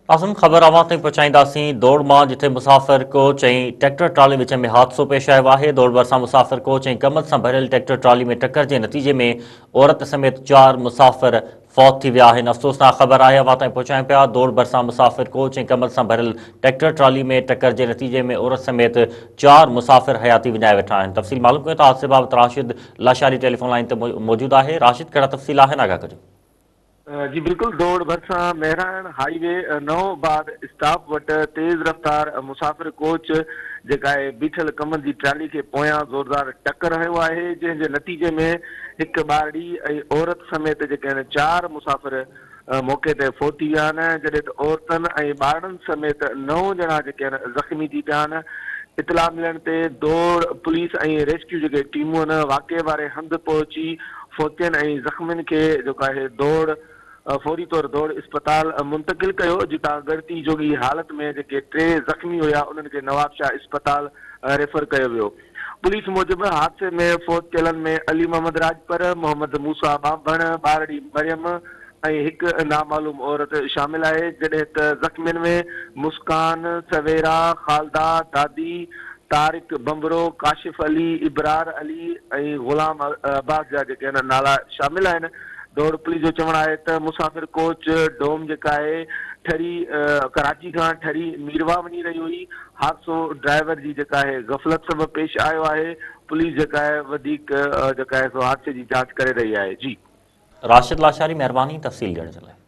اهم خبر اوهان تائين پهچائينداسين دوڙ مان جتي مسافر ڪوچ ۽ ٽريڪٽر ٽرالي وچ ۾ حادثو پيش آيو آهي دوڙ ڀرسان مسافر ڪوچ ۽ ڪمند سان ڀريل ٽريڪٽر ٽرالي ۾ ٽڪر جي نتيجي ۾ عورت سميت چار مسافر فوت ٿي ويا آهن افسوسناڪ خبر آهي اوهان تائين پهچايون پيا دوڙ ڀرسان مسافر ڪوچ ۽ ڪمند سان ڀريل ٽريڪٽر ٽرالي ۾ ٽڪر جي نتيجي ۾ عورت سميت چار مسافر حياتي وڃائي ويٺا آهن تفصيل معلوم ڪيون ٿا حادثي بابت راشد لاشاري ٽيليفون لائين تي موجود آهي راشد ڪهڙا تفصيل آهن آگاهه ڪجو. جي بلڪل دوڙ ڀرسان مهراڻ هائي وي نئون آباد اسٽاپ وٽ تيز رفتار مسافر ڪوچ جيڪا آهي بيٺل ڪمند جي ٽرالي کي پويان زوردار ٽڪر هنيو آهي جنهن جي نتيجي ۾ هڪ ٻارڙي ۽ عورت سميت جيڪي آهن چار مسافر موقعي تي فوت ٿي ويا آهن جڏهن ته عورتن ۽ ٻارڙن سميت نو ڄڻا جيڪي آهن زخمي ٿي پيا آهن اطلاع ملڻ تي دوڙ پوليس ۽ ريسڪيو جيڪي ٽيمون آهن واقعي واري هنڌ پهچي فوتين ۽ زخمين کي جيڪو آهي دوڙ فوري طور دوڙ اسپتال منتقل ڪيو جتان ڳڻتي جوڳي حالت ۾ جيڪي ٽي زخمي هيا انهن کي نوابشاهه اسپتال ريفر ڪيو ويو. پوليس موجب حادثي ۾ فوت ٿيلن ۾ علي محمد راڄپر، محمد موسيٰ ٻانڀڻ، ٻارڙي مريم ۽ هڪ نامعلوم عورت شامل آهي جڏهن ته زخمين ۾ مسڪان، سويرا، خالده، دادي، طارق ڀنڀرو، ڪاشف علي، ابرار علي ۽ غلام عباس جا جيڪي آهن نالا شامل آهن. دوڙ پوليس جو چوڻ آهي ته مسافر ڪوچ ڊوم جيڪا آهي ٺري ڪراچي کان ٺري ميرواهه وڃي رهي هئي، حادثو ڊرائيور جي جيڪا آهي غفلت سبب پيش آيو آهي، پوليس جيڪا آهي وڌيڪ جيڪا آهي سو حادثي جي جاچ ڪري رهي آهي. جي. راشد لاشاري مهرباني تفصيل ڏيڻ جي لاء.